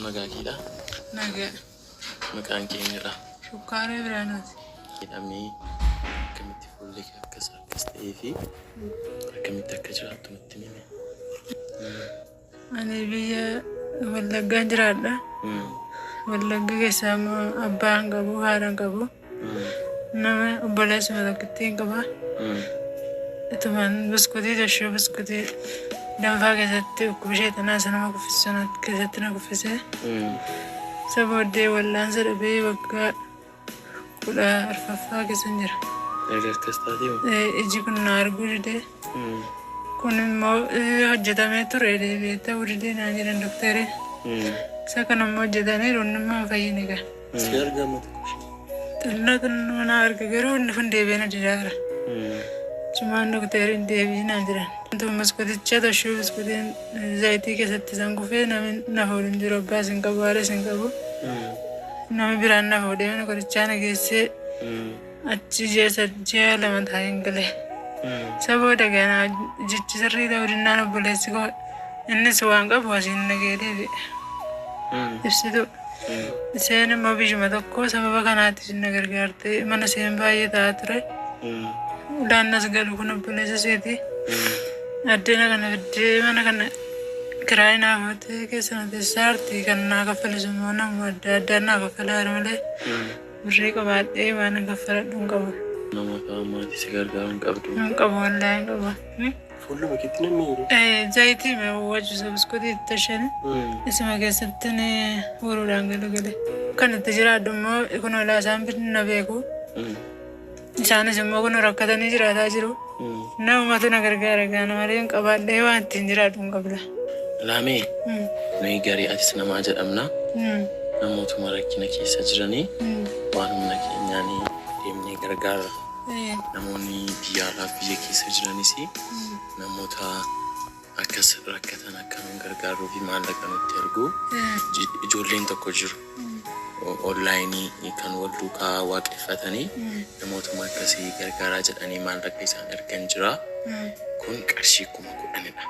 Nagaa keedha. Nagaa. Maqaan kee eenyudha? Shukkaaree Biraanuuti. Jedhamee akkamitti fuulli kee akkas akkas ta'ee fi akkamitti akka jiraattu nutti himi. Ani biyya Wallaggaan jiraadha. Wallagga keessaa immoo abbaa hin qabu, haadha hin qabu. Nama obboleessuma tokkittii hin qaba. Itumaan buskutii toshuu buskutii danfaa keessatti dhukkuba sheexanaa isa nama kuffisu sana keessatti na kuffise. Isa booddee wal'aansa dhabee waggaa 14ffaa keessan jira. Erga akkas taatee hoo? Iji kun na arguu dide. Kun immoo hojjetamee ture deebi'ee ta'uu dide naan jedhan doktarri. Isa kana immoo hojjetaniiru inni immoo hin fayyine egaa. Si argaa amma xiqqoo ishee. Xinnoo xinnoo na arga garuu inni kun deebi'ee na didaara. Achumaan doktarriin deebi'ii naan jedhan. Tun maskoticha toshuu buskutiin zayitii keessatti isaan kufee namni na fuudhu hin jiru, abbaas hin qabu, haadhas hin qabu. Namni biraan na fuudhee mana qorichaa na geessee achi ji'a 2 taa'een gale. Isa booda ganaa ijichi sirrii ta'uu dinnaan obboleessi koo innis waan qabu asiin na ga'ee deebi'e. Ibsituu. Isheen immoo biyyuma tokko sababa kanaatiif na gargaarte, mana isheen baay'ee taa'aa ture. Ulaan as galu kun obboleessa isheeti. Addena kana fiddee mana kana kiraayii naa fuutee keessa na teessisaa jirti. Kan naa kaffalus immoo nama adda addaa naa kaffalaa jira malee birrii qabaadhee waan hin kaffaladhu hin qabu. Namoota maatii si gargaaru hin qabdu. Hin qabu, wallaahi hin qabu. Fuulluma keetti namni jiru. Zayitii wajjisa buskutii itti tashani isuma keessatti ni huruudhaan galagale. Kan itti jiraadhu immoo kunoo ilaa isaan na beeku. Isaanis immoo kunoo rakkatanii jiraataa jiru. Namumatu na gargaara gaana malee hin qabaadhee waan ittiin jiraadhu hin qabla. Laamee, nuyi garee atis namaa jedhamna. Namootuma rakkina keessa jiranii waan humna keenyaan deemnee gargaarra. Namoonni biyya alaaf biyya keessa jiranis namoota akkas rakkatan akka nun gargaarruu fi maallaqa nutti ergu. Ijoolleen tokko jiru. Onlaayinii kan wal duukaa waaqeffatanii namootuma akkasii gargaaraa jedhanii maallaqa isaan ergan jira. Kun qarshii 10,000dha.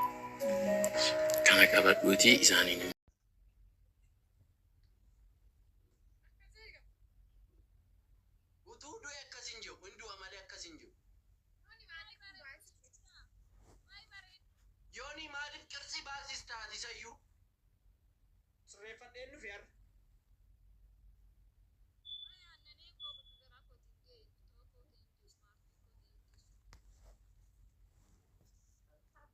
Kana qabadhuutii isaaniin immoo. Utuu du'e akkas hin je'u. Hin du'a malee akkas hin je'u. Yoonii maaliif qirtsii baasista ati isayyuu. Sirreeffadheen dhufe har'a.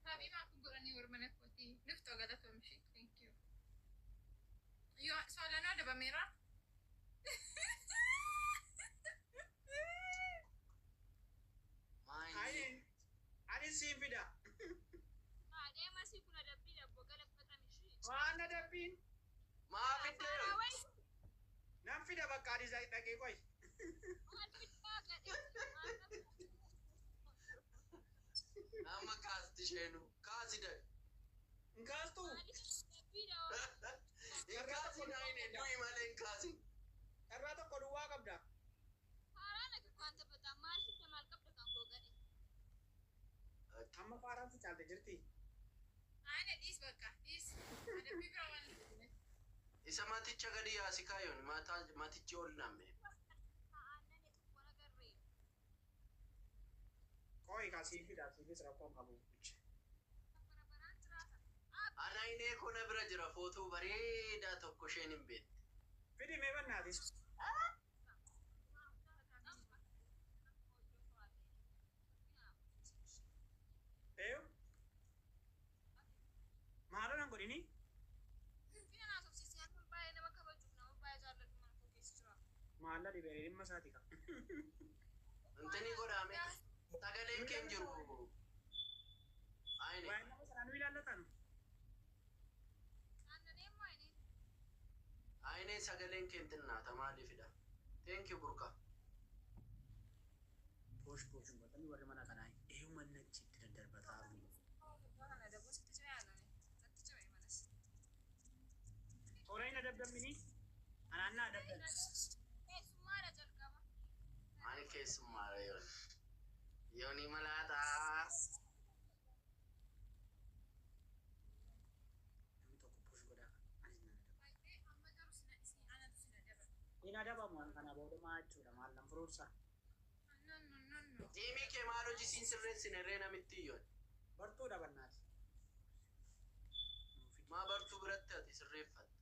Taabii maaf godhanii warra mana kootii dhuftoo galatoomshi. Thank you. Yoo soolanoo adabameera. Maayini. Ayi anis siin fida. Haadhee masii kun adabbiidha obbo galabatame ishii. Waan adabbiin Maa fiddee Faaraa wayi nan fida bakka ani dhaqee qoy. Maal fiddaa gadhee maal qabda. Amma kaasti isheenu. Kaasi dafi. Hin kaastuu? Maaliif adabbiidha hoo. Hin Carraa tokko kaasin duwwaa ayine qabda. du'i malee hin kaasin. Carraa tokko duwwaa qabda. Faaraa laki waan taphataa maal fidda maal qabda kan koo gadhee. Amma faaraan si caalte jirti. Aane dhiis bakka dhiis. Adabbii bira waan hin fidne. Isa maticha gadi yaasi kaa yooni mata matichi ol namme. Aannani tokko nagarree. Qoy kaa siin fida siifis rakkoo hin qabu. Bara baraan jiraata. App. An ayinee koo na bira jira footoo bareedaa tokko isheen hin beekti. Fidi mee bannaatis. Eeyu maaloo nan godhini. Finfinnee naasofsiisee akka baay'ee nama kabajuuf nama baay'ee jaalladhu mana koo keessa jira. Maal na dhibee dhimma isaati kaa. Intini godhaa mee sagaleen kee hin jiru ayine. Waa'ee nama sanaa nu ilaallata nu. Aannanee immoo ayinee. Ayinee sagaleen kee hin xinnaata maaliifidha? Thank you burka. Poosh poosh hin godhani warri mana kanaa eeyu manni achi itti daddarbataa argu. Kana adabuu sitti cimee aannan natti cimee malas. Toora hin adabdammini anaan na adabdan. Keessummaadha jalqaba. Ani keessummaadha yooni. Yoonii malaaxaa. Namni tokko push godhaa anis nan adaba. adabamu waan kana booda maa jechuudha maal nan furuursa. No, no, no, no. Tiimii kee maal hojii siin sirreessine ree namitti iyyoon. Bartuudha bannaati. Maa bartuu biratti ati sirreeffatte?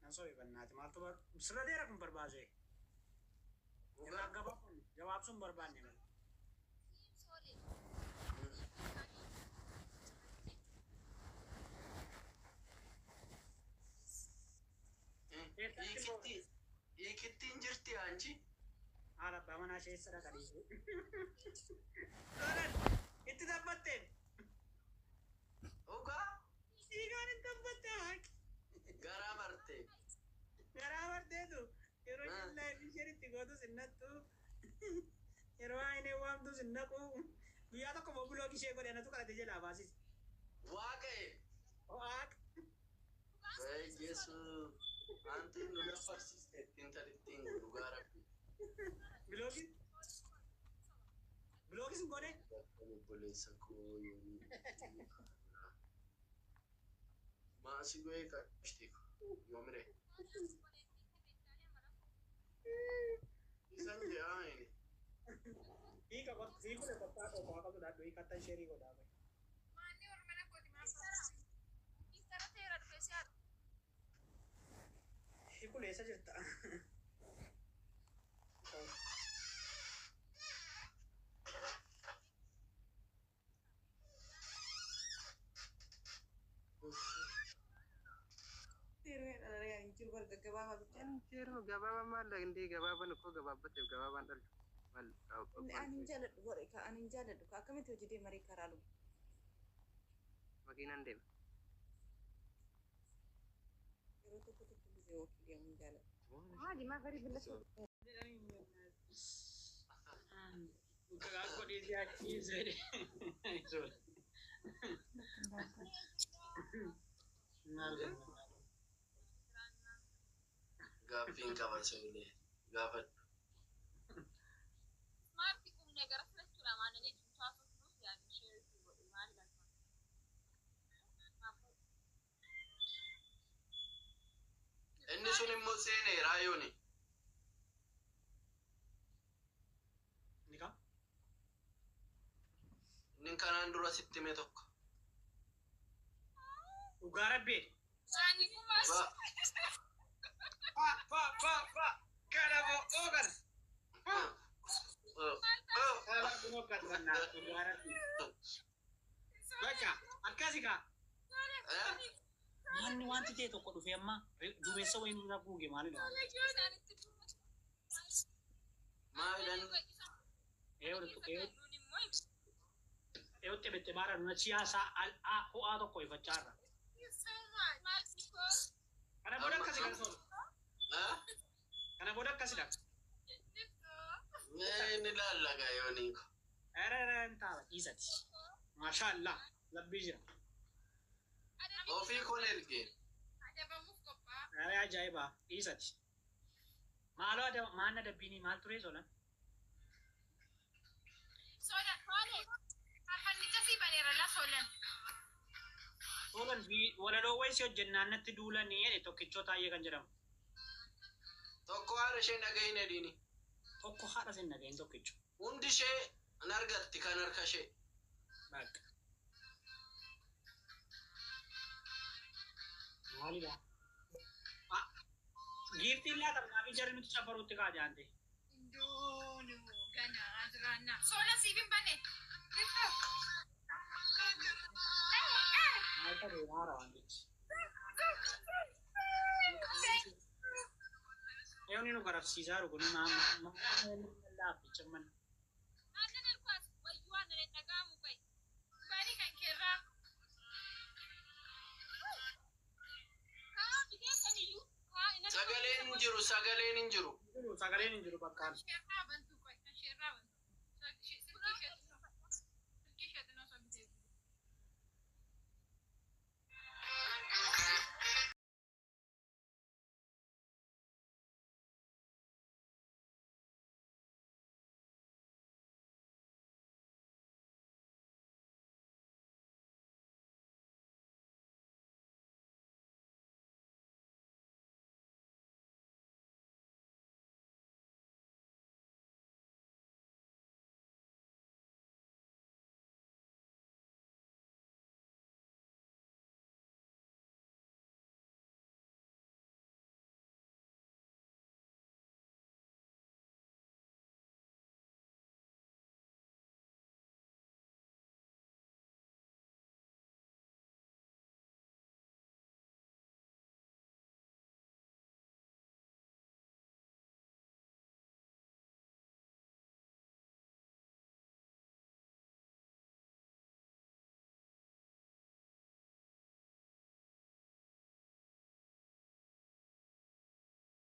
Nan sobe bannaati maaltu bar sirra dheera kun barbaase. Irraa gabaabsuun gabaabsuun barbaanne malee. Soole. Hiikitti hiikittiin jirti anchi. Haala abbaa manaa ishee eessa dhaqa dhiisee. Soolan itti taphatteen. Dhugaa Dhiigaan itti taphatte waaqi. garaa barte. Garaa barteetu yeroo jallaa isheen itti gootus hin nattu. Yeroo aynee waamtus hin naqu. Guyyaa tokko immoo block ishee godhe anatu kadhate jalaa baasise. Waaqa'e. Waaqa. Yesuus. Anti nu laffarsiiste ittiin talittiin dhugaa rabbi. Blockii. Blockis hin goone. Obboleessa koo yoomii. Maasi go'ee qashti yoomire. Isan jedhaa inni. Hiika hiikuu qophaa qophaa qabdu dhaadhu hiikattan sheerii godhaa. Maanni warra mana kooti maal fa'a? Iftara ta'eera dhufee si haadha. Hiikuu eessa jirta? Jiru gabaabaa maal indii gabaabaan ukkoo gabaabbateef gabaabaan dhalchu. Maal Ani hin jaalladhu godhe ka ani hin jaalladhu ka akkamitti hojii deemarii karaa lubu. Makiinaan deema. Yeroo tokko tokko gisee walkii deemuu hin jaalladhu. Maali maa garii billasa. Gaaffiin qaba soolee gaafadhu. Maarti qubne gara filachuudha maananii cimsaa sochuuf yaadu ishee godhu maal galfa. Inni sun immoo seeneera yooni. Ni kam? Inni kanaan dura sitti hime tokko. Dhugaa rabbee. Saani kumas. Ba Fa fa fa fa. Kana moo oogan. Kana kunoo kan bannaa dhugaa rabbii. Bakka akkasi kaa. Manni wanti ta'e tokko dhufee amma duumessa wayii nurra guuge maalidha? Maal Eewwatti bette baara nuna siyaasaa ho'aa tokko ifachaa irra. Kana booda akkasi kan soolu. Kana booda akkasidha. Inni laallaga yooni. Era era hin ta'a dhiisati. Maashaallah labbii jira. Ofii kun erge. Adabamuuf qophaa'a. Era ajaa'ibaa dhiisati. Maaloo adaba maan adabbiinii maal ture solan? Solan, faarfannicha sii baneera la solan. Solan walaloo wayii si hojjennaan natti duulanii jedhe tokkichoo taa'ee kan jedhamu. Tokko haadha ishee dhagahin ediini. Tokko haadha sin dhagahin tokkicho. Hundi ishee an argatti kan harka ishee. Bakka. Maalidha? Giiftiin laatamnaa fi jarri nuti cafaruutti kaa jaante. Indoonu gana azraannaa. Solan siif hin bane. Maal ta'e haara wantichi. Yoonni nu garafsiisaa jiru kun maa laafficha mana. Aannan elkaas wayyuu aannan hin dhaga'amu qayi. Bani kan keerraa. Kaa biteessan iyyuu kaa inni Sagaleen hin jiru sagaleen hin jiru. Sagaleen hin jiru bakkaan. Keerraa.